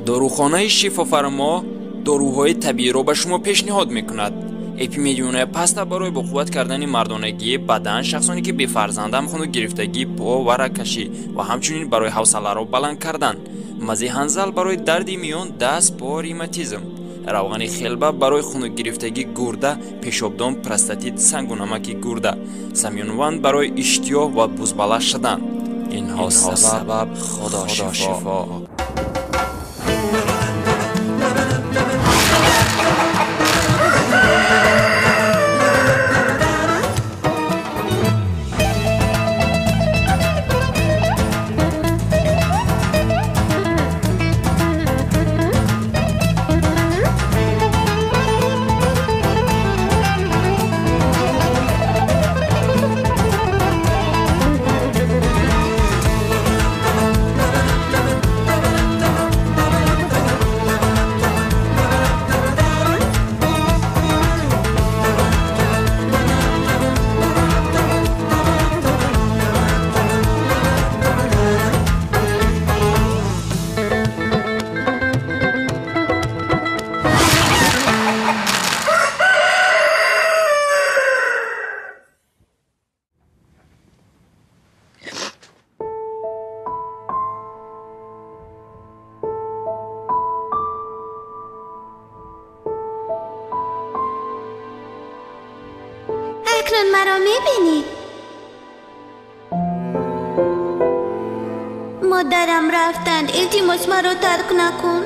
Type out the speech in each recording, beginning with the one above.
Дорухонаи Шифофармо доруҳои табииро ба шумо пешниҳод мекунад. Эпимедионая паста барои бо қувват кардани мардонагии бадан, шахсоне ки бефарзандам, хунукгирифтагӣ, по ва рагкашӣ ва ҳамчунин барои ҳавсаларо баланд кардан. Мази ҳанзал барои дарди миён, даст, по, ревматизм. Равғани хелба барои хунукгирифтагӣ гурда, пешобдон, простатит, сангу намаки гурда. Самюнван барои иштиёҳ ва бузбала шудан. Инҳо сабаб, Худо шифо. اکنون مرا میبینی. مادرم رفتند، التیماس مرا ترک نکن.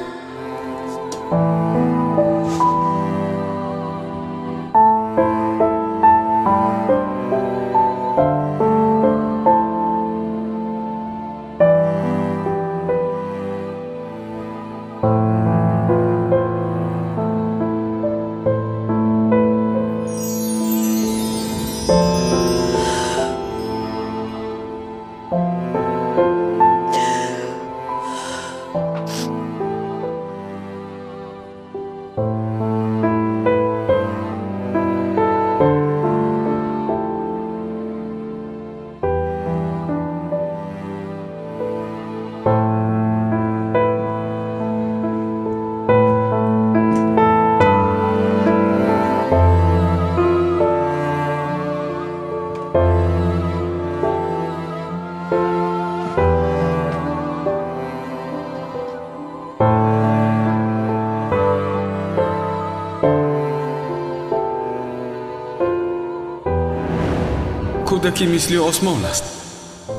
Кӯдаки мисли осмон аст,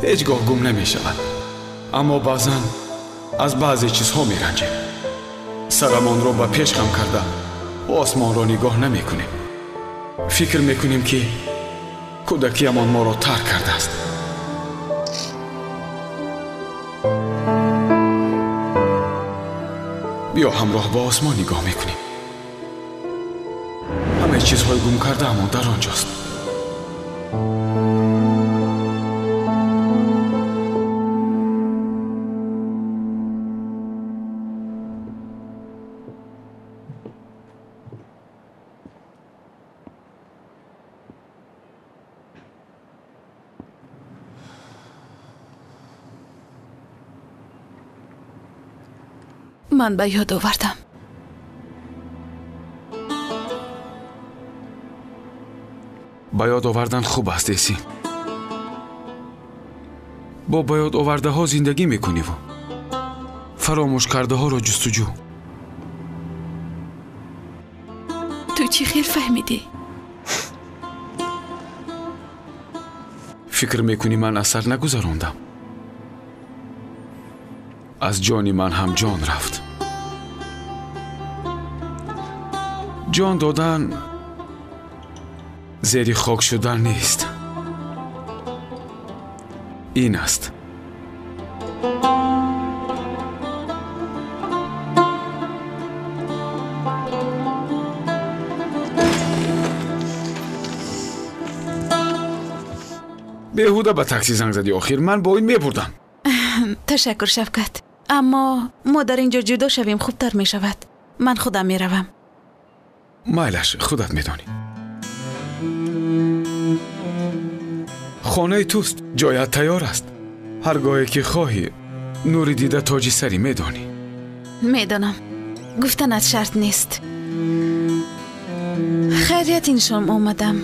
ҳеҷ гоҳ гум намешавад. Аммо баъзан аз баъзе чизҳо меранҷем. Сарамонро ба пеш хам карда осмонро нигоҳ намекунем. Фикр мекунем, ки кӯдакиамон моро тарк кардааст. Биё ҳамроҳ ба осмон нигоҳ мекунем. Ҳамаи чизҳои гум кардаамон дар он ҷост. Ман ба ёд овардам. Ба ёд овардан хуб аст, Эсин. Бо ба ёд овардаҳо зиндагӣ мекуниву фаромӯш кардаҳоро ҷустуҷӯ. Ту чӣ хел фаҳмидӣ? Фикр мекунӣ ман асар нагузарондам? Аз ҷони ман ҳам ҷон рафт. Ҷон додан зери хок шудан нест. Ин аст. Беҳуда ба такси занг задӣ, охир ман бо ин мебурдам. Ташаккур, Шавкат. Аммо мо дар ин ҷо ҷудо шавем хубтар мешавад. Ман худам меравам. Майлаш, худат медонӣ. Хонаи туст, ҷоят тайёр аст. Ҳар гоҳе ки хоҳӣ, нури дида тоҷи сарӣ медонӣ. Медонам, гуфтанат шарт нест. Хайрият, ин шом омадам.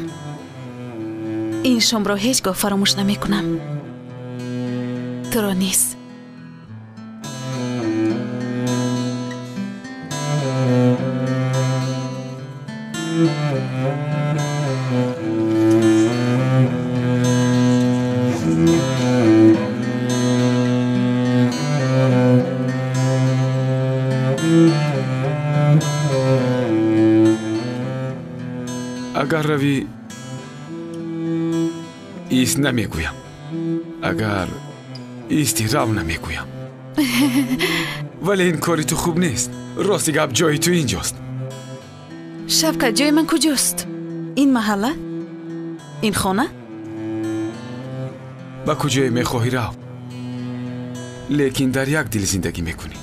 Ин шомро ҳеҷ гоҳ фаромӯш намекунам. Туро низ. Агар равӣ, ист намегӯям. Агар исти, рав намегӯям. Вале ин кори ту хуб нест. Рости гап, ҷои ту инҷост. Шавкат, ҷои ман куҷост? Ин маҳалла? Ин хона? Ба куҷое мехоҳӣ рав, лекин дар як дил зиндагӣ мекунӣ.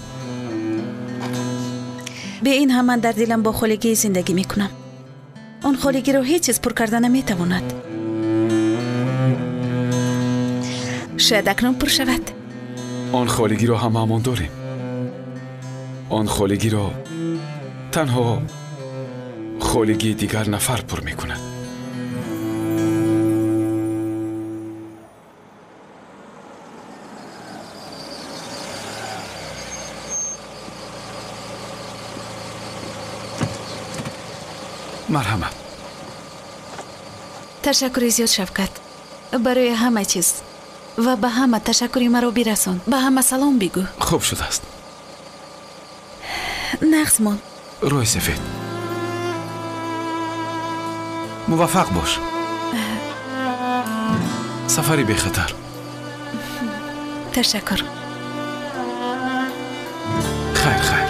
Бе ин ҳам ман дар дилам бо холигӣ зиндагӣ мекунам. Он холигиро ҳеҷ чиз пур карда наметавонад. Шояд акнун пур шавад. Он холигиро ҳамаамон дорем. Он холигиро танҳо холигии дигар нафар пур мекунад. Марҳамат. Ташаккури зиёд, Шавкат, барои ҳама чиз. Ва ба ҳама ташаккури маро бирасон. Ба ҳама салом бигӯ. Хуб шудааст. Нағз мон. Рӯи сафед. Муваффақ бош. Сафари бехатар. Ташаккур. Хайр, хайр.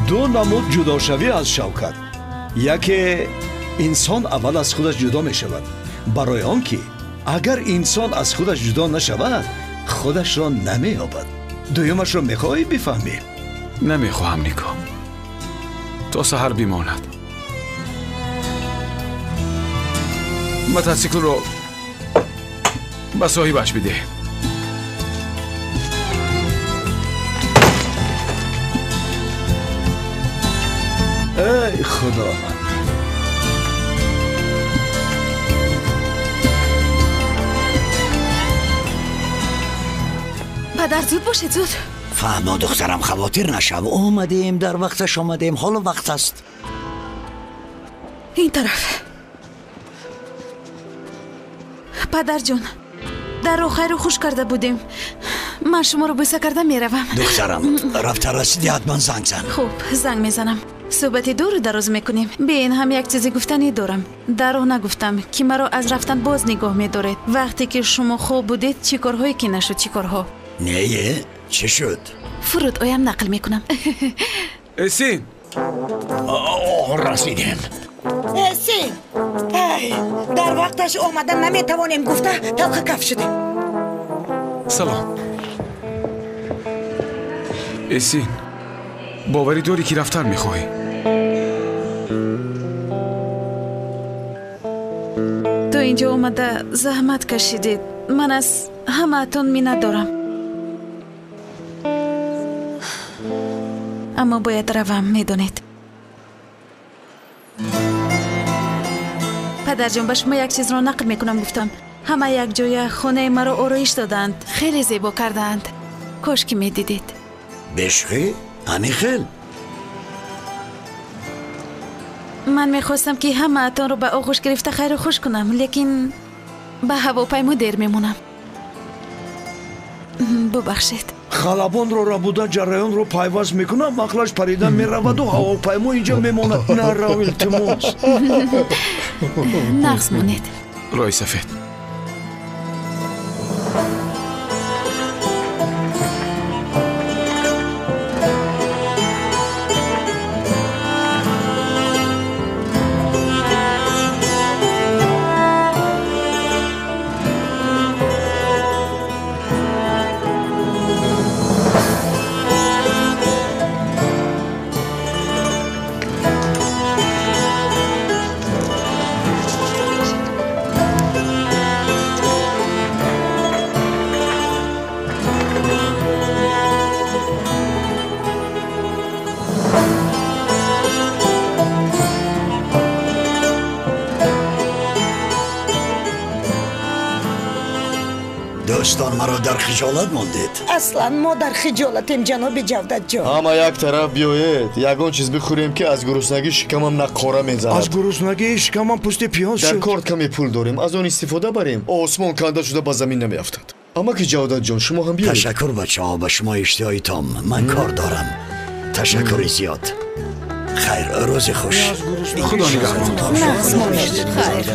Ду намуд ҷудошавӣ аз Шавкат. Яке инсон аввал аз худаш ҷудо мешавад, барои он ки агар инсон аз худаш ҷудо нашавад, худашро намеёбад. Дуюмашро мехоҳӣ бифаҳмӣ? Намехоҳам, Нико. То саҳар бимонад. Мотосиклро ба соҳибаш бидеҳ. Эй Худо! Падар, зуд бошед, зуд. Фаҳмо, духтарам, хавотир нашав. Омадем, дар вақташ омадем. Ҳоло вақт аст. Ин тараф. Падарҷон, дарро хайру хуш карда будем. Ман шуморо бӯса карда меравам. Духтарам, рафта расиди, ҳатман занг зан. Хуб, занг мезанам. Суҳбати дуру дароз мекунем. Бе ин ҳам як чизе гуфтанӣ дорам. Дар роҳ нагуфтам, ки маро аз рафтан боз нигоҳ медоред. Вақте ки шумо хоб будед, чӣ корҳое ки нашуд, чӣ корҳо? Не, чӣ шуд? Фуруд оям, нақл мекунам. Эсин! Расидем. Эсин! Дар вақташ омадан наметавонем гуфта талха каф шудем. Салом. Эсин, боварӣ дорӣ, ки рафтан мехоҳӣ? То инҷо омада заҳмат кашидед. Ман аз ҳамаатон миннат дорам. Аммо бояд равам, медонед. Падарҷон, ба шумо як чизро нақл мекунам гуфтам. Ҳама якҷоя хонаи маро ороиш доданд. Хеле зебо кардаанд. Кош ки медидед. Бешӯхӣ? Ҳамин хел? Ман мехостам, ки ҳамаатонро ба оғӯш гирифта хайру хуш кунам, лекин ба ҳавопаймо дер мемонам. Бубахшед. Халабонро рабуда ҷараёнро пайваст мекунам, ақлаш парида мераваду ҳавопаймо инҷа мемонад. Нарав, илтимос. Нағз монед. Рӯи сафед. Дӯстон маро дар хиҷолат мондед. Аслан мо дар хиҷолатем, ҷаноби Ҷавдатҷон. Ҳама як тараф биёед, ягон чиз бихӯрем, ки аз гуруснагӣ шикамам нақора мезанад. Аз гуруснагӣ шикамам пӯсти пиёз шуд. Дар корт каме пул дорем, аз он истифода барем. Осмон канда шуда ба замин намеафтад. Амаки Ҷавдатҷон, шумо ҳам биёед. Ташаккур бачаҳо, ба шумо иштиҳои том. Ман кор дорам. Ташаккури зиёд. Хайр, рӯзи хуш. Худо нигаҳбон. Нағз монед. Хайр.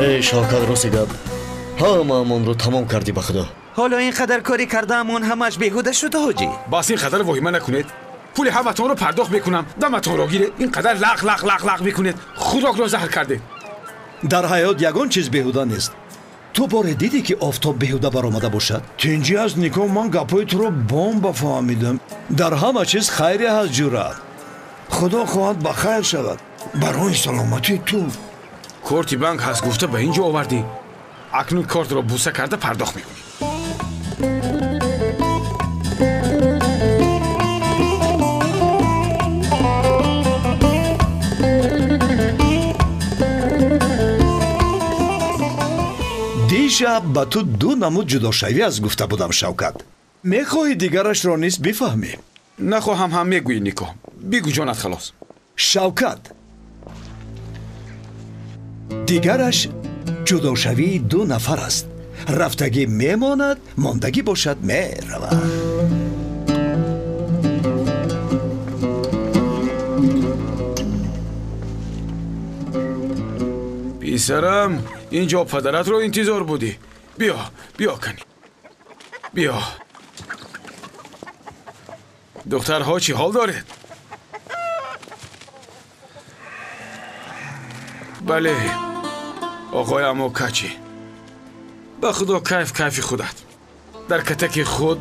Эй Шавкат, рости гап, ҳамаамонро тамом кардӣ ба худо. Ҳоло ин қадар корӣ кардаамон ҳамаш беҳуда шуд, ҳоҷӣ. Бас ин қадар воҳима накунед. Пули ҳаматонро пардохт мекунам. Даматонро гиред. Ин қадар лақ лақ лақ лақ мекунед. Хӯрокро заҳр кардед. Дар ҳаёт ягон чиз беҳуда нест. Ту боре дидӣ, ки офтоб беҳуда баромада бошад? Тинҷӣ аз никоҳ ман гапҳои туро бомба фаҳмидам. Дар ҳама чиз хайре ҳаст, ҷуръат. Худо хоҳад ба хайр шавад. Барои саломатии ту. Корти банк ҳаст гуфта ба ин ҷо овардӣ. Акнун кортро буса карда пардохт мекунӣ. Дишаб ба ту ду намуд ҷудошавӣ аз гуфта будам, Шавкат. Мехоҳӣ дигарашро низ бифаҳмӣ? Нахоҳам ҳам мегӯӣ, Нико. Бигӯ ҷонат халос. Шавкат, дигараш ҷудошавии ду нафар аст. Рафтагӣ мемонад, мондагӣ бошад меравад. Писарам, ин ҷо падаратро интизор будӣ. Биё, биё кани. Биё. Духтарҳо чӣ ҳол доред? Бале, оқои Амокачи. Ба худо кайф кайфи худат. Дар катаки худ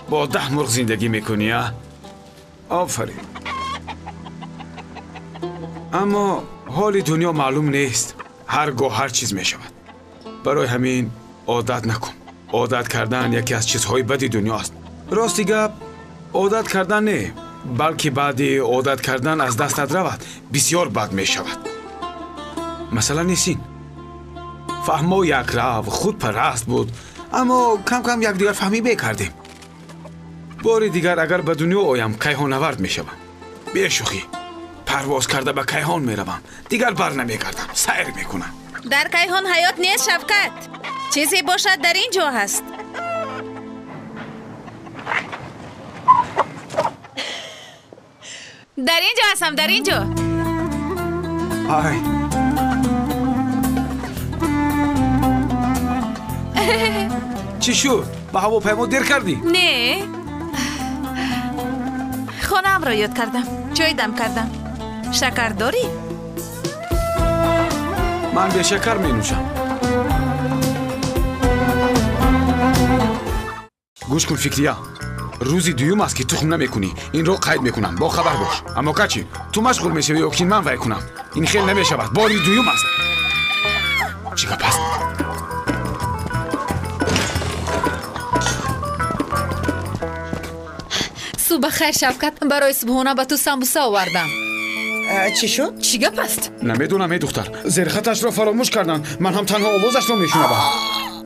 бо 10 мурғ зиндагӣ мекунӣ, а? Офарин. Аммо ҳоли дунё маълум нест. Ҳар гоҳ ҳар чиз мешавад. Барои ҳамин одат накун. Одат кардан яке аз чизҳои бади дунё аст. Рости гап, одат кардан не, балки баъди одат кардан аз дастат равад, бисёр бад мешавад. Масалан, Несин. Фаҳмо якрав, худпараст буд, аммо кам-кам якдигар фаҳмӣ мекардем. Бори дигар агар ба дунё оям, кайҳонавард мешавам. Бешӯхӣ, парвоз карда ба кайҳон меравам. Дигар бар намегардам, сайр мекунам. Дар кайҳон ҳаёт нест, Шавкат. Чизе бошад дар ин ҷо ҳаст. Дар ин ҷо ҳастам, дар ин ҷо. Ай. Чӣ шуд? Ба ҳавопаймо дер кардӣ? Не. Хонаамро ёд кардам. Чой дам кардам. Шакар дорӣ? Ман бешакар менӯшам. Гӯш кун, Фикрия. Рӯзи дуюм аст, ки тухм намекунӣ. Инро қайд мекунам. Бо хабар бош. Аммо качи, ту машғул мешавӣ ё ки ман вай кунам? Ин хел намешавад. Бори дуюм аст. Чӣ гап аст? Субҳ бахайр, Шавкат. Барои субҳона ба ту самбуса овардам. Чӣ шуд? Чӣ гап аст? Намедонам, эй духтар. Зерхаташро фаромӯш карданд. Ман ҳам танҳо овозашро мешунавам.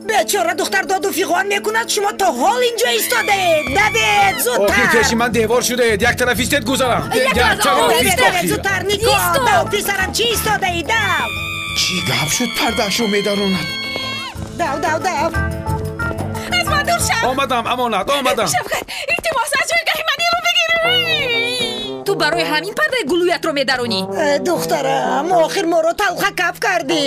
Бечора духтар доду фиғон мекунад, шумо то ҳол инҷо истодаед. Давед, зудтар. Охир пеши ман девор шудаед. Як тараф истед, гузарам. Давед, зудтар, Нико. Дав, писарам, чӣ истодаӣ? Дав. Чӣ гап шуд? Пардаашро медаронад. Дав, дав, дав. Аз ман дур шав. Омадам, амонат, омадам. Шавкат, илтимос, аз ҷойгаҳи ман инро бигир. Ту барои ҳамин пардаи гулӯятро медаронӣ? Духтарам, охир моро талха каф кардӣ.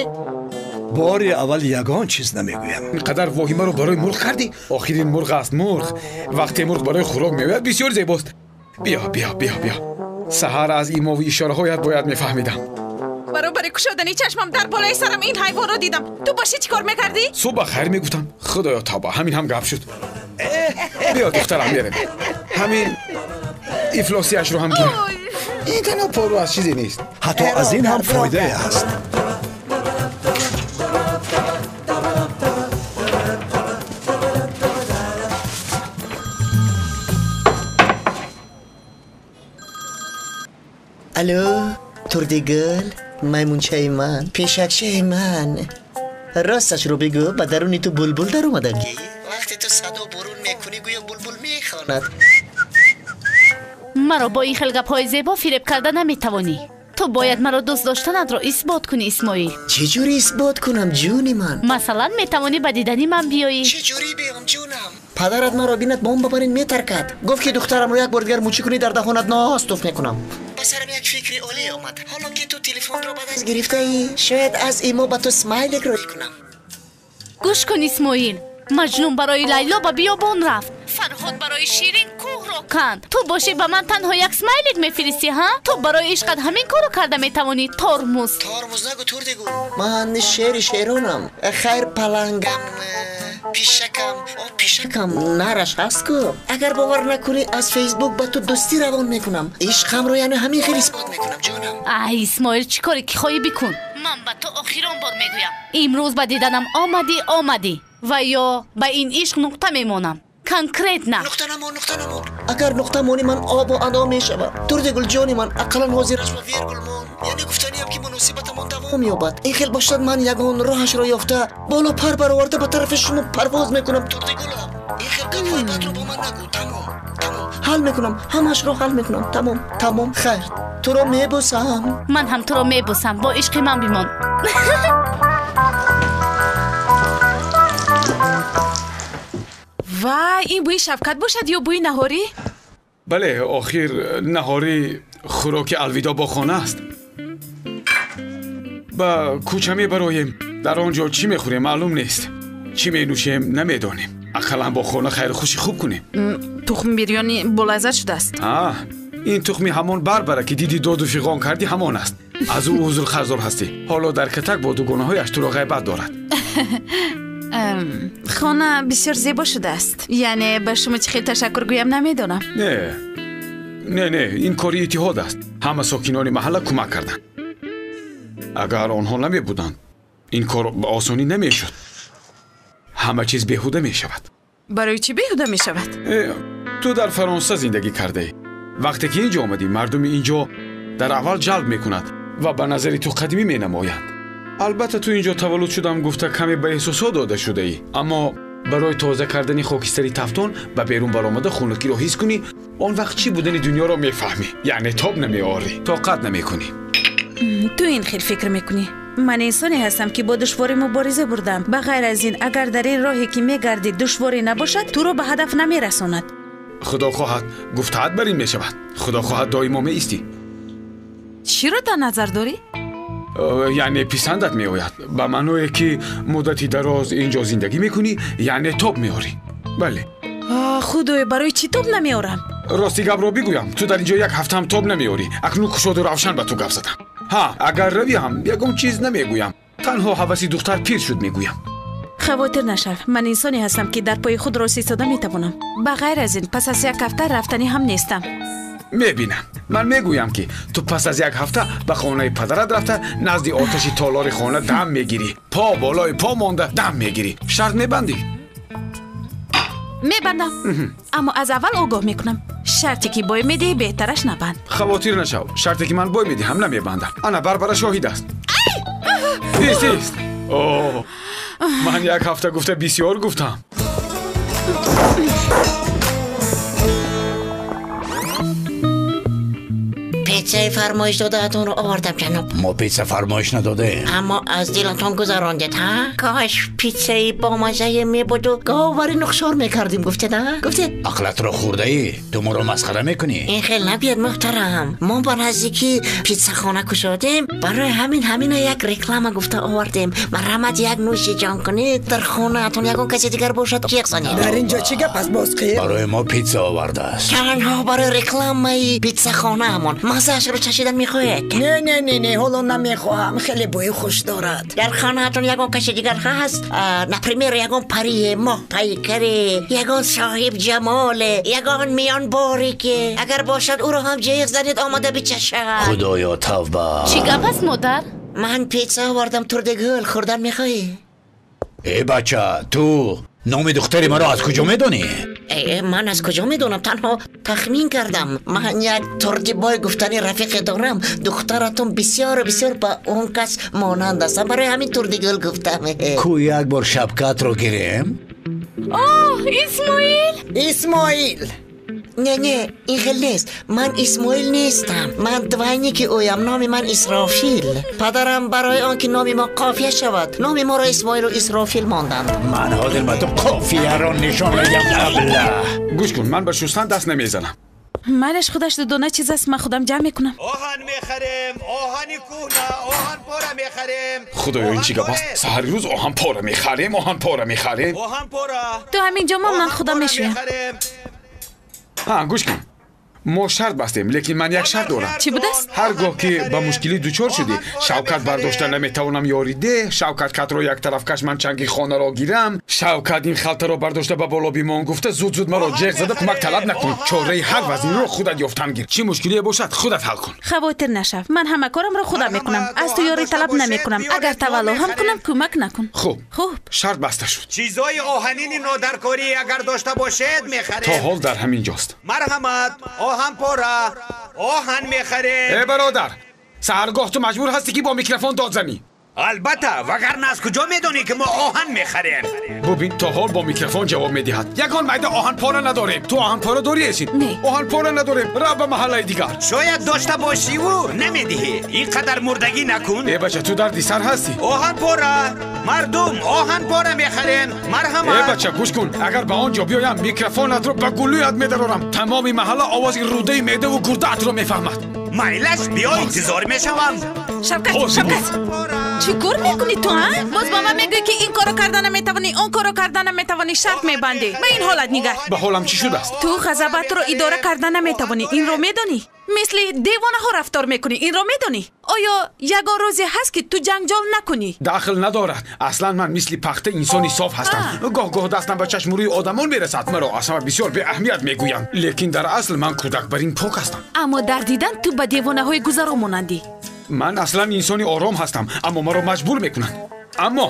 Бори аввал ягон чиз намегӯям. Ин қадар воҳимаро барои мурғ кардӣ? Охир ин мурғ аст, мурғ. Вақте мурғ барои хӯрок меояд, бисёр зебост. Биё, биё, биё, биё. Саҳар аз имову ишораҳоят бояд мефаҳмидам. Баробари кушодани чашмам дар болои сарам ин ҳайвонро дидам. Ту бошӣ чӣ кор мекардӣ? Субҳ бахайр мегуфтам. Худоё тавба, ҳамин ҳам гап шуд. Биё духтарам, меравем. Ҳамин ифлосияшро ҳам гирам. Ин танҳо пору аз чизе нест. Ҳатто аз ин ҳам фоидае ҳаст. Алло, Турдигул, маймунчаи ман, пешакчаи ман. Росташро бигӯ, ба даруни ту булбул даромадагӣ? Вақте ту садо бурун мекунӣ, гӯё булбул мехонад. Маро бо ин хел гапҳои зебо фиреб карда наметавонӣ. Ту бояд маро дӯст доштанатро исбот кунӣ, Исмоил. Чӣ ҷури исбот кунам, ҷуни ман? Масалан, метавонӣ ба дидани ман биёӣ. Чӣ ҷури биём, ҷунам? Падарат маро бинад, бомба бар ин метаркад. Гуфт ки духтарамро як бор дигар мӯчӣ кунӣ, дар даҳонат нос туф мекунам. Ба сарам як фикри олӣ омад. Ҳоло ки ту телефонро ба даст гирифтаӣ, шояд аз имо ба ту смайлик рӯй кунам. Гӯш кун, Исмоил. Маҷнун барои Лайло ба биёбон рафт. Фарҳод барои Ширин кӯҳро канд. Ту бошӣ ба ман танҳо як смайлик мефиристӣ, ҳа? Ту барои ишқат ҳамин корро карда метавонӣ, тормуз. Тормуз нагӯ, Турдигул. Ман шери шеронам. Хайр, палангам, пишакам. О, пишакам нараш ҳаст ку. Агар бовар накунӣ, аз Фейсбук ба ту дӯстӣ равон мекунам. Ишқамро яъне ҳамин хел исбот мекунам, ҷонам. Ай, Исмоил, чӣ коре ки хоҳӣ бикун. Ман ба ту охирон бор мегӯям. Имрӯз ба диданам омадӣ, омадӣ. Ва ё ба ин ишқ нуқта мемонам. Конкретно. Нуқта намон, нуқта намон. Агар нуқта монӣ, ман обу ано мешавам. Турдигул, ҷони ман, ақаллан ҳозираш ба вергул мон. Яъне гуфтаниям ки муносибатамон давом ёбад. Ин хел бошад, ман ягон роҳашро ёфта, боло пар бароварда ба тарафи шумо парвоз мекунам, Турдигулам. Ин хел гапҳои бадро бо ман нагӯ. Тамом, тамом. Ҳал мекунам, ҳамаашро ҳал мекунам. Тамом, тамом, хайр. Туро мебӯсам. Ман ҳам туро мебӯсам. Бо ишқи ман бимон. Вай, ин бӯи Шавкат бошад ё бӯи наҳорӣ? Бале, охир наҳорӣ хӯроки алвидо бо хона аст. Ба кӯча мебароем, дар он ҷо чӣ мехӯрем маълум нест, чӣ менӯшем намедонем. Ақаллан бо хона хайру хушӣ хуб кунем. Тухми бирёнӣ болаззат шудааст. Ин тухми ҳамон Барбара ки диди доду фиғон кардӣ ҳамон аст. Аз ӯ узр қарздор ҳастӣ. Ҳоло дар катак бо дугонаҳояш туро ғайбат дорад. Хона бисёр зебо шудааст. Яъне ба шумо чӣ хел ташаккур гӯям намедонам. Не, не, не, ин кори иттиҳод аст. Ҳама сокинони маҳалла кӯмак карданд. Агар онҳо намебуданд, ин кор ба осонӣ намешуд. Ҳама чиз беҳуда мешавад. Барои чӣ беҳуда мешавад? Ту дар Фаронса зиндагӣ кардаӣ. Вақте ки инҷо омадӣ, мардуми инҷо дар аввал ҷалб мекунад ва ба назари ту қадимӣ менамоянд. Албатта ту инҷо таваллуд шудам гуфта каме ба эҳсосот дода шудаӣ, аммо барои тоза кардани хокистари тафтон ба берун баромада хунукиро ҳис кунӣ, он вақт чӣ будани дунёро мефаҳмӣ. Яъне тоб намеорӣ, тоқат намекунӣ. Ту ин хел фикр мекунӣ. Ман инсоне ҳастам ки бо душворӣ мубориза бурдам. Ба ғайр аз ин, агар дар ин роҳе ки мегардӣ душворӣ набошад, туро ба ҳадаф намерасонад. Худо хоҳад гуфтаат бар ин мешавад. Худо хоҳад доимо меистӣ. Чиро дар назар дорӣ? Яъне писандат меояд, ба маъное ки муддати дароз инҷо зиндагӣ мекунӣ, яъне тоб меорӣ. Бале. Худоё, барои чӣ тоб намеорам? Рости гапро бигӯям, ту дар инҷо як ҳафтаам тоб намеорӣ. Акнун кушоду равшан ба ту гап задам. Ҳа, агар равӣ ҳам ягон чиз намегӯям. Танҳо ҳаваси духтар пир шуд мегӯям. Хавотир нашав, ман инсоне ҳастам ки дар пои худ рост истода метавонам. Ба ғайр аз ин, пас аз як ҳафта рафтанӣ ҳам нестам. Мебинам. Ман мегӯям ки ту пас аз як ҳафта ба хонаи падарат рафта назди оташи толори хона дам мегирӣ. По болои по монда дам мегирӣ. Шарт мебандӣ? Мебандам. Аммо аз аввал огоҳ мекунам. Шарте ки бой медиҳӣ беҳтараш набанд. Хавотир нашав. Шарте ки ман бой медиҳам намебандам. Ана Барбара шоҳид аст. Ист, ист. О, ман як ҳафта гуфта бисёр гуфтам. Пиццаи фармоиш додаатонро овардам, ҷаноб. Мо пицца фармоиш надодаем. Аммо аз дилатон гузарондед, ҳа? Кош пиццаи бомаззае мебуду говари нуқсор мекардем, гуфтед, ҳа? Гуфтед? Ақлатро хӯрдаӣ? Ту моро масхара мекунӣ? Ин хел набиёд, муҳтарам. Мо ба наздикӣ пиццахона кушодем. Барои ҳамин ҳамина як реклама гуфта овардем. Марҳамат, як нӯши ҷон кунед. Дар хонаатон ягон касе дигар бошад, ҷиғ занед. Дар инҷо чӣ гап аст, бозқир? Барои мо пицца овардааст. Танҳо барои рекламаи пиццахонаамон. Мазаашро чашидан мехоҳед? Не, не, не, не, ҳоло намехоҳам. Хеле бӯи хуш дорад. Дар хонаатон ягон касе дигар ҳаст? Например, ягон парие, моҳпайкаре, ягон соҳиб ҷамоле, ягон миёнборике. Агар бошад, ӯро ҳам ҷиғ занед, омода бичашад. Худоё, тавба! Чӣ гап аст, модар? Ман пицца овардам, Турдигул, хӯрдан мехоҳӣ? Э бача, ту Номи духтари маро аз куҷо медонӣ? Ман аз куҷо медонам? Танҳо тахмин кардам. Ман як Турдибой гуфтани рафиқе дорам. Духтаратон бисёр бисёр ба он кас монанд аст. Барои ҳамин Турдигул гуфтам. Ку як бор Шавкатро гирем? Оҳ, Исмоил! Исмоил! Не, не, ин хел нест. Ман Исмоил нестам. Ман двойники ӯям. Номи ман Исрофил. Падарам барои он ки номи мо қофия шавад, номи моро Исмоилу Исрофил монданд. Ман ҳозир ба ту қофияро нишон медиҳам, аблаҳ. Гӯш кун, ман ба шустан даст намезанам. Майлаш, худаш дудона чиз аст, ман худам ҷамъ мекунам. Оҳан мехарем, оҳани кӯҳна, оҳан пора мехарем. Худоё, ин чӣ гап аст? Саҳари рӯз оҳан пора мехарем, оҳан пора мехарем. Оҳан пора. Ту ҳамин ҷо мон, ман худам мешӯям. Ҳа, гӯш кун. Мо шарт бастем, лекин ман як шарт дорам. Чӣ будааст? Ҳар гоҳ ки ба мушкилӣ дучор шудӣ, Шавкат бардошта наметавонам ёрӣ деҳ, Шавкат катро як тараф каш, ман чанги хонаро гирам, Шавкат ин халтаро бардошта ба боло бимон гуфта, зуд-зуд маро ҷеғ зада кӯмак талаб накун. Чораи ҳар вазнинро худат ёфтан гир. Чӣ мушкилие бошад, худат ҳал кун. Хавотир нашав, ман ҳама корамро худам мекунам. Аз ту ёрӣ талаб намекунам. Агар тавалло ҳам кунам, кӯмак накун. Хуб, хуб, шарт баста шуд. Чизҳои оҳанини нодаркорӣ агар дошта бошед, мехарем. То ҳол дар ҳамин ҷост. Марҳамат, оҳан пора, оҳан мехарем. Э бародар, саҳаргоҳ ту маҷбур ҳастӣ ки бо микрофон дод занӣ. Албатта, вагарна аз куҷо медонӣ ки мо оҳан мехарем? Бубин, то ҳол бо микрофон ҷавоб медиҳад. Ягон майда оҳан пора надорем. Ту оҳан пора дорӣ, Эсин? Не. Оҳан пора надорем. Рав ба маҳаллаи дигар. Шояд дошта бошиву намедиҳӣ. Ин қадар мурдагӣ накун. Э бача, ту дарди сар ҳастӣ. Оҳан пора, мардум, оҳан пора мехарем. Марҳамат. Э бача, гӯш кун. Агар ба он ҷо биёям, микрофонатро ба гулӯят медарорам. Тамоми маҳалла овози рӯдаи меъдаву гурдаатро мефаҳмад. Майлаш, биё, интизор мешавам. Шавкат, Шавкат, чӣ кор мекунӣ ту, ҳа? Боз ба ман мегӯӣ ки ин корро карда наметавонӣ, он корро карда наметавонӣ, шарт мебандӣ. Ба ин ҳолат нигар. Ба ҳолам чӣ шудааст? Ту ғазабатро идора карда наметавонӣ, инро медонӣ? Мисли девонаҳо рафтор мекунӣ, инро медонӣ? Оё ягон рӯзе ҳаст ки ту ҷанҷол накунӣ? Дахл надорад. Аслан ман мисли пахта инсони соф ҳастам. Гоҳ гоҳ дастам ба чашму рӯи одамон мерасад. Маро аз ҳама бисёр беаҳамият мегӯянд, лекин дар асл ман кӯдак бар ин пок ҳастам. Аммо дар дидан ту ба девонаҳои гузаро монандӣ. Ман аслан инсони ором ҳастам, аммо маро маҷбур мекунанд. Аммо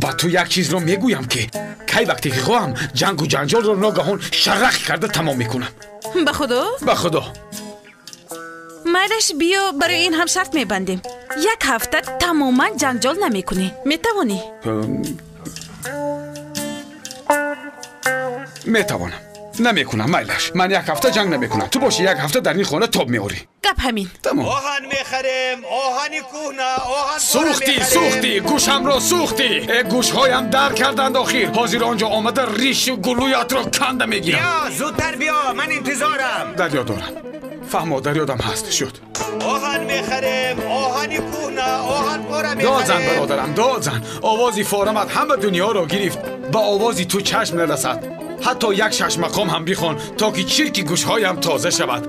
ба ту як чизро мегӯям ки кай вақте ки хоҳам ҷангу ҷанҷолро ногаҳон шаррах карда тамом мекунам. Ба худо? Ба худо. Майлаш, биё барои ин ҳам шарт мебандем. Як ҳафта тамоман ҷанҷол намекунӣ. Метавонӣ? Метавонам. Намекунам, майлаш. Ман як ҳафта ҷанг намекунам. Ту боши як ҳафта дар ин хона тоб меорӣ. Гап ҳамин. Тамом. Оҳан мехарем, оҳани кӯҳна, оҳан сӯхтӣ, сӯхтӣ, гӯшамро сӯхтӣ. Э гӯшҳоям дард карданд охир. Ҳозир он ҷо омада ришу гулӯятро канда мегирам. Биё, зудтар биё, ман интизорам. Дар ёд дорам. Фаҳмо, дар ёдам ҳаст. Шуд. Оҳан мехарем, оҳани кӯҳна, оҳан пора мехарем. Дод зан бародарам, дод зан. Овози форамат ҳама дунёро гирифт. Ба овози ту чашм нарасад. Ҳатто як шашмақом ҳам бихон, то ки чирки гӯшҳоям тоза шавад.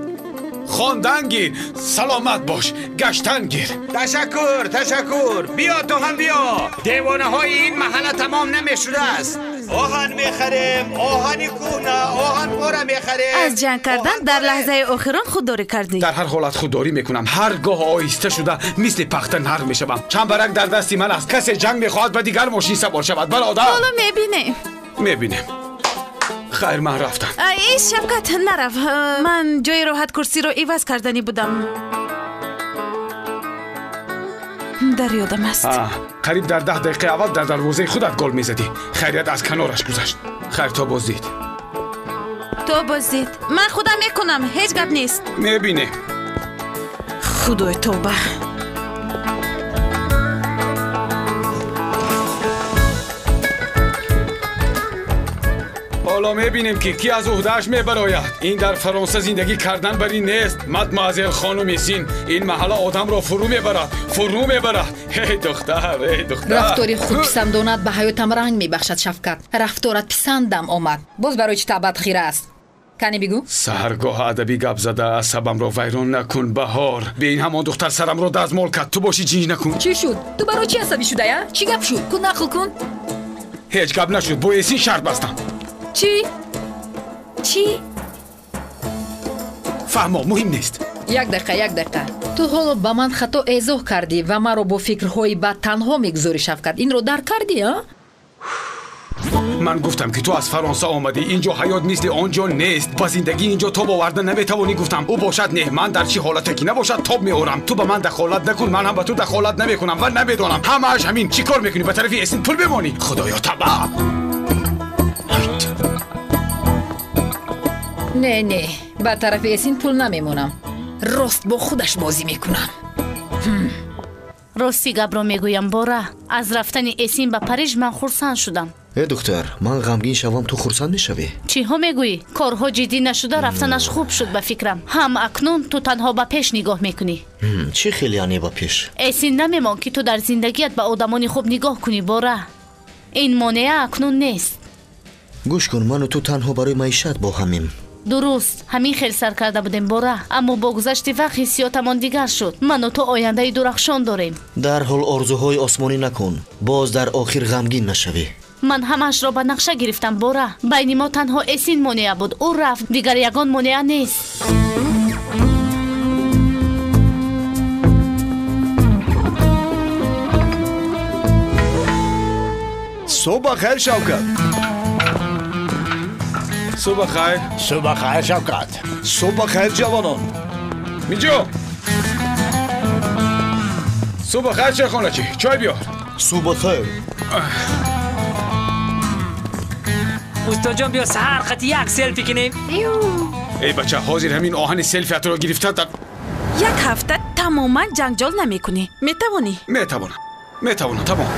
Хондан гир, саломат бош, гаштан гир. Ташаккур, ташаккур. Биё, ту ҳам биё. Девонаҳои ин маҳалла тамом намешудааст. Оҳан мехарем, оҳани кӯҳна, оҳан пора мехарем. Аз ҷанг кардан дар лаҳзаи охирон худдорӣ кардӣ. Дар ҳар ҳолат худдорӣ мекунам. Ҳар гоҳ оҳиста шуда мисли пахта нарм мешавам. Чамбарак дар дасти ман аст. Касе ҷанг мехоҳад ба дигар мошин савор шавад. Бародар, ҳоло мебинем. Мебинем. Хайр, ман рафтам. Эй Шавкат, нарав. Ман ҷои роҳат курсиро иваз карданӣ будам. Дар ёдам аст. Қариб дар 10 дақиқаи аввал дар дарвозаи худат гол мезадӣ. Хайрият аз канораш гузашт. Хайр, то боздид. То боздид. Ман худам мекунам, ҳеҷ гап нест. Мебинем. Худои тавба. ҳоло мебинем ки ки аз уҳдааш мебарояд. Ин дар Фаронса зиндагӣ кардан бар ин нест. Мадмуазел хонуми Син, ин маҳалла одамро фурӯ мебарад, фурӯ мебарад. Эй духтар, эй духтар. Рафтори худписандонат ба ҳаётам ранг мебахшад, Шавкат. Рафторат писандам омад. Боз барои чӣ табъат хира аст? Кани бигӯ. Саҳаргоҳ адабӣ гап зада асабамро вайрон накун, Баҳор. Бе ин ҳамон духтар сарамро дазмол кард. Ту боши ҷинҷ накун. Чӣ шуд? Ту барои чӣ асабӣ шудая? Чӣ гап шуд? Кун, нақл кун. Ҳеҷ гап нашуд. Бо Эсин шарт бастам. Чӣ? Чӣ? Фаҳмо, муҳим нест. Як дақиқа, як дақиқа. Ту ҳоло ба ман хато эзоҳ кардӣ ва маро бо фикрҳои бад танҳо мегузорӣ, Шавкат. Инро дарк кардӣ, а? Ман гуфтам ки ту аз Фаронса омадӣ, инҷо ҳаёт мисли он ҷо нест, ба зиндагӣ инҷо тоб оварда наметавонӣ. Гуфтам ӯ бошад не, ман дар чӣ ҳолате ки набошад тоб меорам. Ту ба ман дахолат накун, ман ҳам ба ту дахолат намекунам ва намедонам. Ҳамааш ҳамин. Чӣ кор мекунӣ? Ба тарафи Эсин пул бемонӣ? Худоё таба. Не, не, ба тарафи Эсин пул намемонам. Рост бо худаш бозӣ мекунам. Рости гапро мегӯям, Бора. Аз рафтани Эсин ба Париж ман хурсанд шудам. Э духтар, ман ғамгин шавам, ту хурсанд мешавӣ? Чиҳо мегӯӣ? Корҳо ҷиддӣ нашуда рафтанаш хуб шуд ба фикрам. Ҳам акнун ту танҳо ба пеш нигоҳ мекунӣ. Чӣ хеле яъне ба пеш? Эсин намемон ки ту дар зиндагият ба одамони хуб нигоҳ кунӣ, Бора. Ин монеа акнун нест. Гӯш кун, ману ту танҳо барои маишат бо ҳамем. Дуруст, ҳамин хел сар карда будем, Бора. Аммо бо гузашти вақт ҳиссиётамон дигар шуд. Ману ту ояндаи дурахшон дорем. Дарҳол орзуҳои осмонӣ накун, боз дар охир ғамгин нашавӣ. Ман ҳамаашро ба нақша гирифтам, Бора. Байни мо танҳо Эсин монеа буд. Ӯ рафт, дигар ягон монеа нест. Субҳ бахайр, Шавкат. Субҳ бахайр. Субҳ бахайр, Шавкат. Субҳ бахайр, ҷавонон. Миҷо. Субҳ бахайр, чойхоначи. Чой биёр. Субҳ бахайр. Устодҷон, биё саҳар қати як селфи кунем. Эй бача, ҳозир ҳамин оҳани селфиатро гирифта дар як ҳафта тамоман ҷанҷол намекунӣ. Метавонӣ? Метавонам, метавонам, тамом.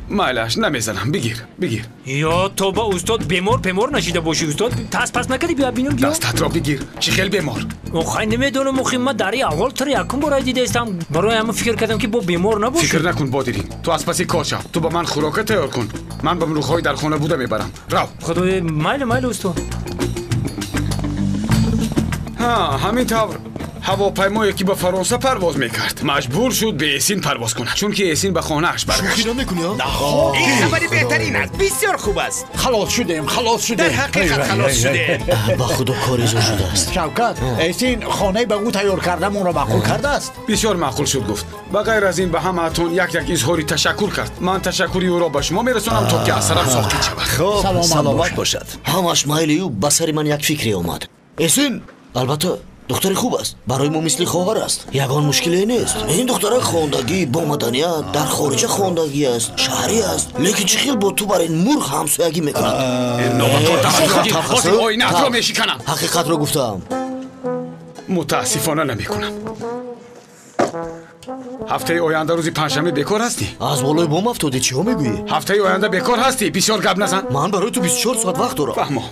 Майлаш, намезанам. Бигир, бигир. Ё тоба, устод, бемор пемор нашида бошӣ, устод. Тас пас накардӣ, биё бинам, биё. Дастатро бигир. Чӣ хел бемор? Охай, намедонам, охи ман дар ин аҳвол туро якум бора дидаистам. Барои ҳамин фикр кардам ки бо бемор набошӣ. Фикр накун, Бодирин. Ту аз паси кор шав. Ту ба ман хӯрока тайёр кун. Ман ба мурғҳои дар хона буда мебарам. Рав. Худои, майли, майли, устод. Ҳа, ҳамин тавр. Ҳавопаймое ки ба Фаронса парвоз мекард, маҷбур шуд бе Эсин парвоз кунад, чунки Эсин ба хонааш баргашт. Шӯхӣ намекунӣ? Ин хабари беҳтарин аст. Бисёр хуб аст. Халос шудем, халос шудем. Дар ҳақиқат халос шудем. Ба худо кори зур шудааст. Шавкат, Эсин хонаи ба ӯ тайёр кардамонро маъқул кардааст. Бисёр маъқул шуд, гуфт. Ба ғайр аз ин ба ҳамаатон як як изҳори ташаккур кард. Ман ташаккури ӯро ба шумо мерасонам, то ки аз сарам соқит шавад. Хуб, саломат бошад. Ҳамаш майли ӯ ба сари ман як фикре омад. Эсин, албатта, духтари хуб аст, барои мо мисли хоҳар аст, ягон мушкиле нест. Ин духтара хондагӣ, бо маданият, дар хориҷа хондагӣ аст, шаҳрӣ аст, лекин чӣ хел бо ту бар ин мурғ ҳамсоягӣ мекунад? Оинаатро мешиканам. Ҳақиқатро гуфтаам. Мутаассифона намекунам. Ҳафтаи оянда рӯзи панҷшанбе бекор ҳастӣ? Аз болои бом афтодӣ, чиҳо мегӯӣ? Ҳафтаи оянда бекор ҳастӣ? Бисёр гап назан. Ман барои ту 24 соат вақт дорам. Фаҳмо.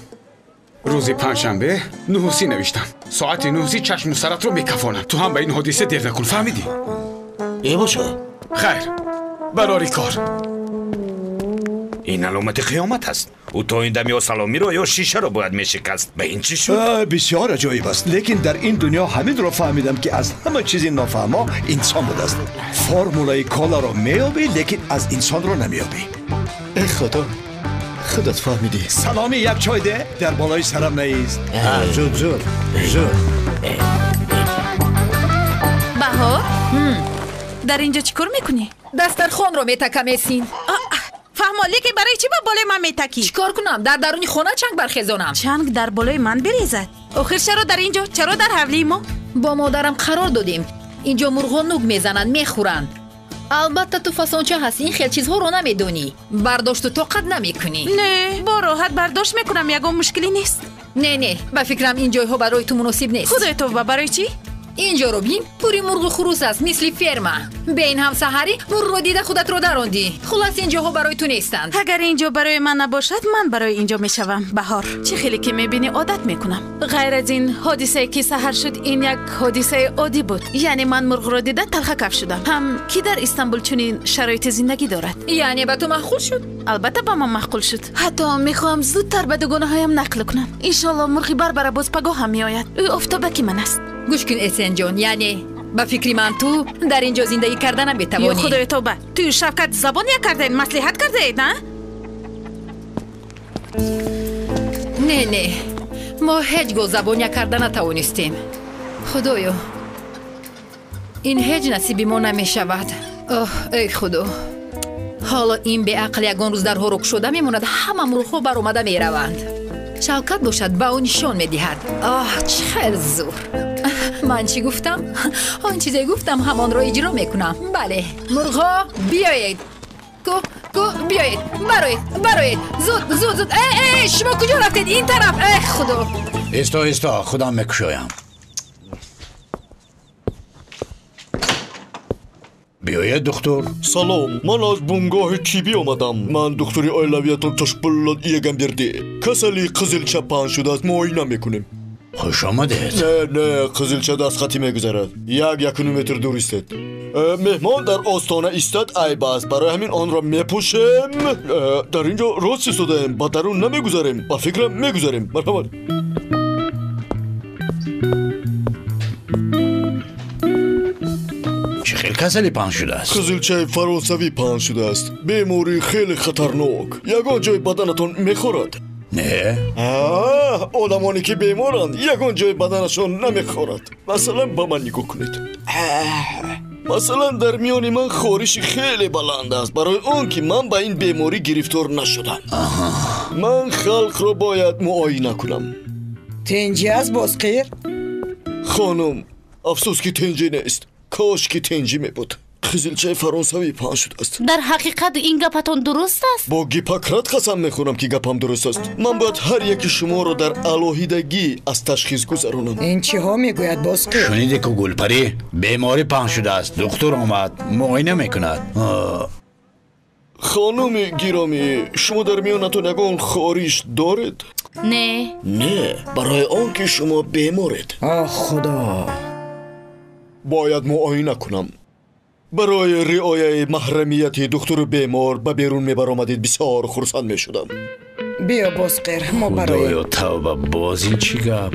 Рӯзи панҷшанбе 9:30 навиштам. Соати 9:30 чашму саратро мекафонам. Ту ҳам ба ин ҳодиса дер накун, фаҳмидӣ? Э боша. Хайр, барори кор. Ин аломати қиёмат аст. Ӯ то ин дам ё саломиро ё шишаро бояд мешикаст. Ба ин чӣ шуд? Бисёр аҷоиб аст, лекин дар ин дунё ҳаминро фаҳмидам ки аз ҳама чизи нофаҳмо инсон будааст. Формулаи коларо меёбӣ, лекин аз инсонро намеёбӣ. Э худо, худат фаҳмидӣ. Саломи як чой де, дар болои сарам наист. Зуд, зуд, зуд. Баҳор, дар инҷо чӣ кор мекунӣ? Дастархонро метакам, Эсин. Фаҳмо, лекин барои чӣ ба болои ман метакӣ? Чӣ кор кунам? Дар даруни хона чанг бархезонам. Чанг дар болои ман бирезад? Охир чаро дар инҷо? Чаро дар ҳавлии мо? Бо модарам қарор додем. Инҷо мурғҳо нук мезананд, мехӯранд. Албатта ту фасонча ҳастӣ, ин хел чизҳоро намедонӣ. Бардошту тоқат намекунӣ. Не, бо роҳат бардошт мекунам, ягон мушкилӣ нест. Не, не, ба фикрам ин ҷойҳо барои ту муносиб нест. Худои тавба, барои чӣ? Инҷоро бин, пури мурғу хурус аст, мисли ферма. Бе ин ҳам саҳарӣ мурғро дида худатро дарондӣ. Хулас ин ҷоҳо барои ту нестанд. Агар ин ҷо барои ман набошад, ман барои ин ҷо мешавам, Баҳор. Чӣ хеле ки мебинӣ, одат мекунам. Ғайр аз ин ҳодисае ки саҳар шуд, ин як ҳодисаи оддӣ буд. Яъне ман мурғро дида талхакаф шудам. Ҳам ки дар Истанбул чунин шароити зиндагӣ дорад. Яъне ба ту маъқул шуд? Албатта ба ман маъқул шуд. Ҳатто мехоҳам зудтар ба дугонаҳоям нақл кунам. Иншоалло мурғи Барбара боз пагоҳ ҳам меояд. Ӯ офтобаки ман аст. Гӯш кун, Эсенҷон, яъне ба фикри ман ту дар ин ҷо зиндагӣ карда наметавонӣ. Ё худои тавба, тую Шавкат забон як кардаед, маслиҳат кардаед, а? Не, не, мо ҳеҷ гоҳ забон як карда натавонистем. Худоё, ин ҳеҷ насиби мо намешавад. Оҳ, эй худо. Ҳоло ин беақл ягон рӯз дарҳоро кушода мемонад, ҳама мурғҳо баромада мераванд. Шавкат бошад, ба ӯ нишон медиҳад. Оҳ, чӣ хел зур! Ман чӣ гуфтам? Он чизе гуфтам, ҳамонро иҷро мекунам. Бале, мурғҳо биёед. Ку, ку, биёед, бароед, бароед. Зуд, зуд, зуд. Э, э, шумо куҷо рафтед? Ин тараф. Э, худо. Исто, исто, худам мекушоям. Биёед, духтур. Салом, ман аз бунгоҳи тиббӣ омадам. Ман духтури оилавиятон Тошпуллод Егамбердӣ. Касали қизилча паҳн шудааст, муоина мекунем. Хуш омадед. Не, не, қизилча дастхатӣ мегузарад. 1-1.5 метр дур истед. Меҳмон дар остона истад айб аст. Барои ҳамин онро мепӯшем. Дар ин ҷо рост истодаем, ба дарун намегузарем. Ба фикрам мегузарем. Марҳамат. Чӣ хел касалӣ паҳн шудааст? Қизилчаи фаронсавӣ паҳн шудааст. Бемории хеле хатарнок. Ягон ҷои баданатон мехорад? Не. Одамоне ки беморанд, ягон ҷои баданашон намехорад. Масалан, ба ман нигоҳ кунед. Масалан, дар миёни ман хориши хеле баланд аст, барои он ки ман ба ин беморӣ гирифтор нашудам. Ман халқро бояд муоина кунам. Тинҷӣ аст, Бозқир? Хонум, афсӯс ки тинҷӣ нест. Кош ки тинҷӣ мебуд. Қизилчаи фаронсавӣ паҳн шудааст. Дар ҳақиқат ин гапатон дуруст аст? Бо Гиппократ қасам мехӯрам, ки гапам дуруст аст. Ман бояд ҳар яки шуморо дар алоҳидагӣ аз ташхис гузаронам. Ин чиҳо мегӯяд, Бозқир? Шуниде ку, Гулпарӣ, беморӣ паҳн шудааст. Духтур омад, муоина мекунад. Хонуми гиромӣ, шумо дар миёнатон ягон хориш доред? Не. Не, барои он ки шумо беморед. Оҳ, Худо! Бояд муоина кунам. Барои риояи маҳрамияти духтуру бемор ба берун мебаромадед, бисёр хурсанд мешудам. Биё, Бозқир, мо бароем. Худоё, тавба, боз ин чӣ гап?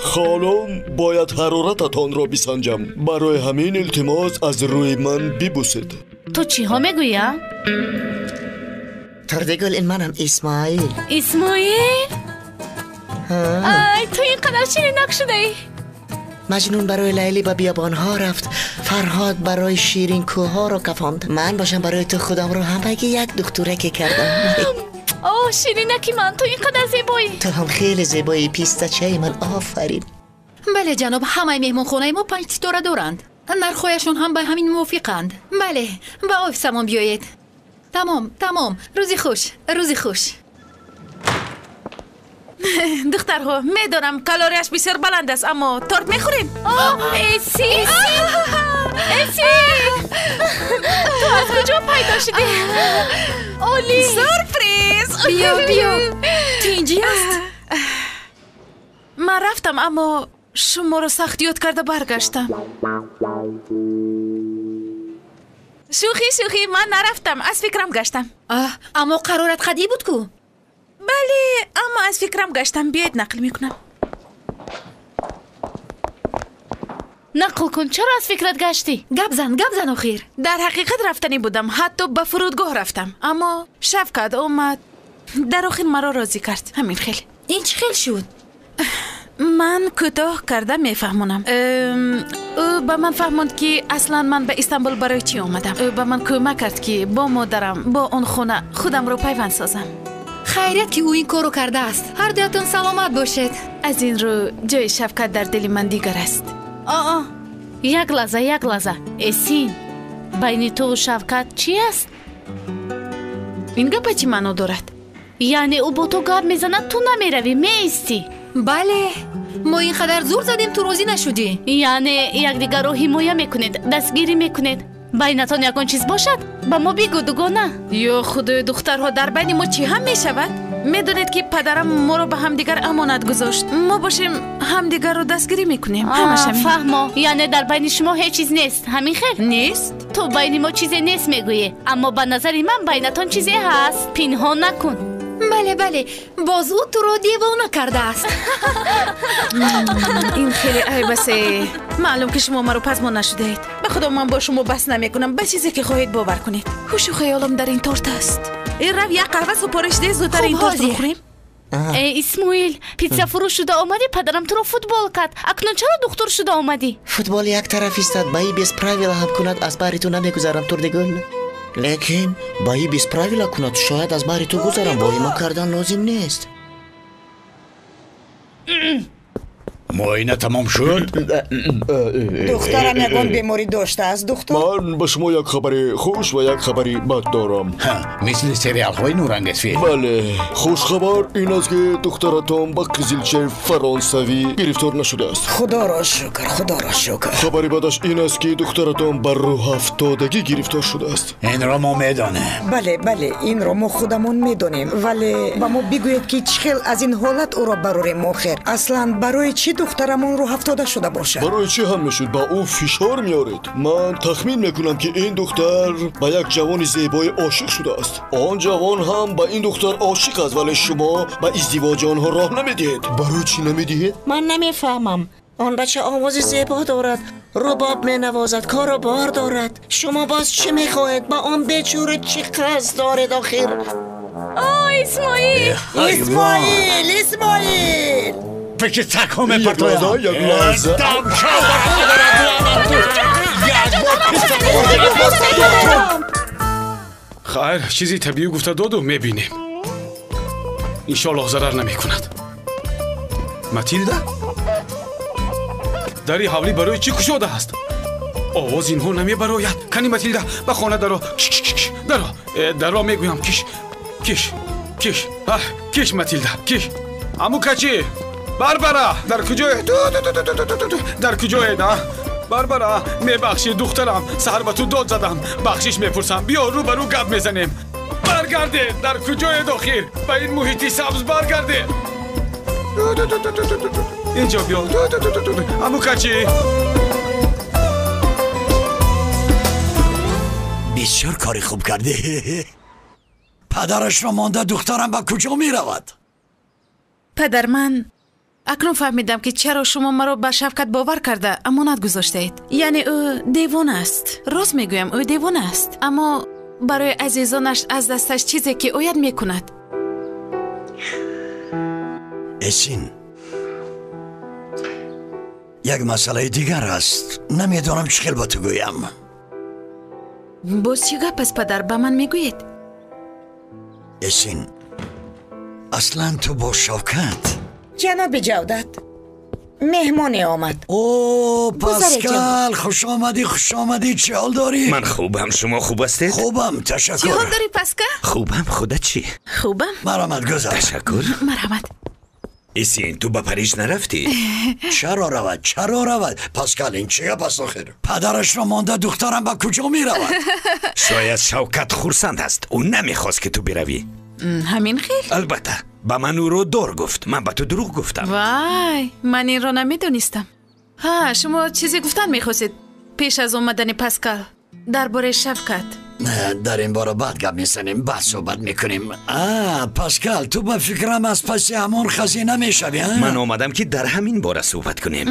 Хонум, бояд ҳарорататонро бисанҷам. Барои ҳамин илтимос аз рӯи ман бибусед. Ту чиҳо мегӯӣ, а? Турдигул, ин манам, Исмоил. Исмоил? Ай, ту ин қадар ширинак шудаӣ. Маҷнун барои Лайлӣ ба биёбонҳо рафт, Фарҳод барои Ширин кӯҳҳоро кафонд. Ман бошам барои ту худамро ҳамагӣ як духтураке кардам. О, ширинаки ман, ту ин қадар зебоӣ. Ту ҳам хеле зебоӣ, пистачаи ман, офарин. Бале, ҷаноб, ҳамаи меҳмонхонаи мо 5 ситора доранд. Нархҳояшон ҳам ба ҳамин мувофиқанд. Бале, ба офисамон биёед. Тамом, тамом. Рӯзи хуш, рӯзи хуш. Духтарҳо, медонам калорияш бисёр баланд аст, аммо торт мехӯрем? Эси, Эси, ту аз куҷо пайдо шудӣ? Олӣ! Сюрприз! Биё, биё, тинҷӣ аст? Ман рафтам, аммо шуморо сахт ёд карда баргаштам. Шӯхӣ, шӯхӣ, ман нарафтам, аз фикрам гаштам. Аммо қарорат қатъӣ буд ку? Бале, аммо аз фикрам гаштам. Биёед нақл мекунам. Нақл кун, чаро аз фикрат гаштӣ? Гап зан, гап зан охир. Дар ҳақиқат рафтанӣ будам, ҳатто ба фурудгоҳ рафтам, аммо Шавкат омад, дар охир маро розӣ кард. Ҳамин хел. Ин чӣ хел шуд? Ман кӯтоҳ карда мефаҳмонам. Ӯ ба ман фаҳмонд, ки аслан ман ба Истанбул барои чӣ омадам. Ӯ ба ман кӯмак кард, ки бо модарам, бо он хона худамро пайванд созам. Хайрият, ки ӯ ин корро кардааст. Ҳар дуятон саломат бошед. Аз ин рӯ ҷои Шавкат дар дили ман дигар аст. Оо, як лаҳза, як лаҳза. Эсин, байни туву Шавкат чӣ аст? Ин гапа чӣ маъно дорад? Яъне ӯ бо ту гап мезанад, ту намеравӣ, меистӣ. Бале, мо ин қадар зур задем, ту розӣ нашудӣ. Яъне якдигарро ҳимоя мекунед, дастгирӣ мекунед. Байнатон ягон чиз бошад, ба мо бигӯ, дугона. Ё худои, духтарҳо, дар байни мо чӣ ҳам мешавад? Медонед, ки падарам моро ба ҳамдигар амонат гузошт. Мо бошем ҳамдигарро дастгирӣ мекунем. Ҳамаш ҳамин. Фаҳмо, яъне дар байни шумо ҳеҷ чиз нест, ҳамин хел? Нест. Ту байни мо чизе нест мегӯӣ, аммо ба назари ман байнатон чизе ҳаст. Пинҳон накун. Бале, бале, боз ӯ туро девона кардааст. Ин хеле айб аст. Маълум ки шумо маро пазмон нашудаед. Ба худо, ман бо шумо бас намекунам. Ба чизе ки хоҳед бовар кунед. Ҳушу хаёлам дар ин торт аст. Эй, рав як қаҳва супориш деҳ, зудтар ин тортро хӯрем. Э, Исмоил, питса фурӯш шуда омадӣ, падарам туро футбол кард. Акнун чаро духтур шуда омадӣ? Футбол як тараф истад, ба и без правила ҳам кунад, аз баҳри ту намегузарам, Турдигул. Лекин ба и без правила кунад, шояд аз баҳри ту гузарам. Воҳима кардан лозим нест. Муоина тамом шуд? Духтарам ягон беморӣ доштааст, духтур? Ман ба шумо як хабари хуш ва як хабари бад дорам. Мисли сериалҳои нурангез филм. Бале, хушхабар ин аст, ки духтаратон ба қизилчаи фаронсавӣ гирифтор нашудааст. Худоро шукр, худоро шукр. Хабари бадаш ин аст, ки духтаратон ба рӯҳафтодагӣ гирифтор шудааст. Инро мо медонем. Бале, бале, инро мо худамон медонем, вале ба мо бигӯед, ки чӣ хел аз ин ҳолат ӯро барорем. Охир аслан барои чӣ духтарамон рӯҳафтода шуда бошад? Барои чӣ ҳам мешуд ба ӯ фишор меоред? Ман тахмин мекунам, ки ин духтар ба як ҷавони зебои ошиқ шудааст. Он ҷавон ҳам ба ин духтар ошиқ аст, вале шумо ба издивоҷи онҳо роҳ намедиҳед. Барои чӣ намедиҳед? Ман намефаҳмам. Он бача овози зебо дорад, рубоб менавозад, кору бор дорад. Шумо боз чӣ мехоҳед? Ба он бечора чӣ қасд доред охир? О, Исмоил! Исмоил, Исмоил! Пеши сагҳо мепартоям. Як лаҳза. Дам шав ба падарат лаънат ту. Як бор писа. Хайр, чизи табиӣ гуфта доду, мебинем. Иншоаллоҳ, зарар намекунад. Матилда, дари ҳавлӣ барои чӣ кушода аст? Овоз инҳо намебарояд. Кани, Матилда, ба хона даро. Киш, даро. Даро мегӯям, киш, киш, киш, киш, Матилда, киш. Аму качи, Барбара, дар куҷое? Дар куҷоед, а? Барбара, мебахшӣ, духтарам, саҳар ба ту дод задам, бахшиш мепурсам. Биё, рӯ ба рӯ гап мезанем. Баргардед, дар куҷоед охир? Ба ин муҳити сабз баргардед. Инҷо биё, аму качи. Бисёр кори хуб кардӣ. Падарашро монда духтарам ба куҷо меравад? Падар, ман акнун фаҳмидам, ки чаро шумо маро ба Шавкат бовар карда амонат гузоштаед. Яъне ӯ девона аст. Рост мегӯям, ӯ девона аст, аммо барои азизонаш аз дасташ чизе ки ояд мекунад. Эсин, як масъалаи дигар аст, намедонам чӣ хел ба ту гӯям. Боз чӣ гап аст, падар, ба ман мегӯед? Эсин, аслан ту бо Шавкат. Ҷаноби Ҷавдат, меҳмоне омад. О, Паскал, хуш омадӣ, хуш омадӣ. Чӣ ҳол дорӣ? Ман хубам, шумо хуб ҳастед? Хубам, ташаккур. Чӣ ҳол дорӣ, Паскал? Хубам, худат чӣ? Хубам. Марҳамат, гузар. Ташаккур. Марҳамат. Исин, ту ба Париж нарафтӣ? Чаро равад, чаро равад? Паскал, ин чӣ гап аст охир? Падарашро монда духтарам ба куҷо меравад? Шояд Шавкат хурсанд аст, ӯ намехост, ки ту биравӣ. Ҳамин хел? Албатта, ба ман ӯро дор гуфт. Ман ба ту дурӯғ гуфтам. Вай, ман инро намедонистам. Ҳа, шумо чизе гуфтан мехостед пеш аз омадани Паскал дар бораи Шавкат? Дар ин бора баъд гап мезанем, баъд суҳбат мекунем. А, Паскал, ту ба фикрам аз паси ҳамон хазина мешавӣ? Ман омадам, ки дар ҳамин бора суҳбат кунем.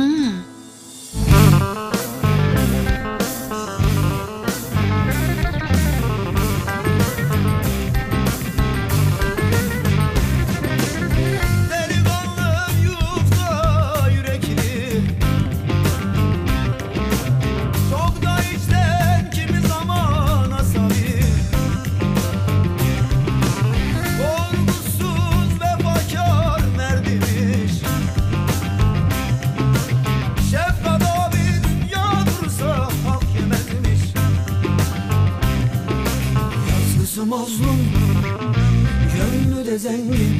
Mazlum, gönlü de zengin.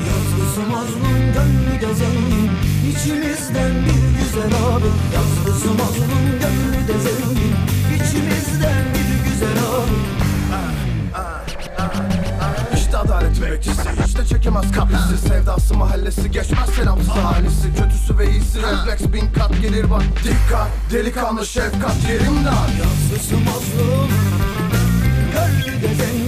Yazgısı mazlum, gönlü de zengin. İçimizden bir güzel abi. Yazgısı mazlum, gönlü de zengin. İçimizden bir güzel abi. İşte adalet bekçisi, hiç de çekemez kaprisi. Sevdası mahallesi geçmez selamsız ailesi. Kötüsü ve iyisi refleks bin kat gelir bak. Dikkat, delikanlı şefkat yerimden. Yazgısı mazlum, gönlü de zengin.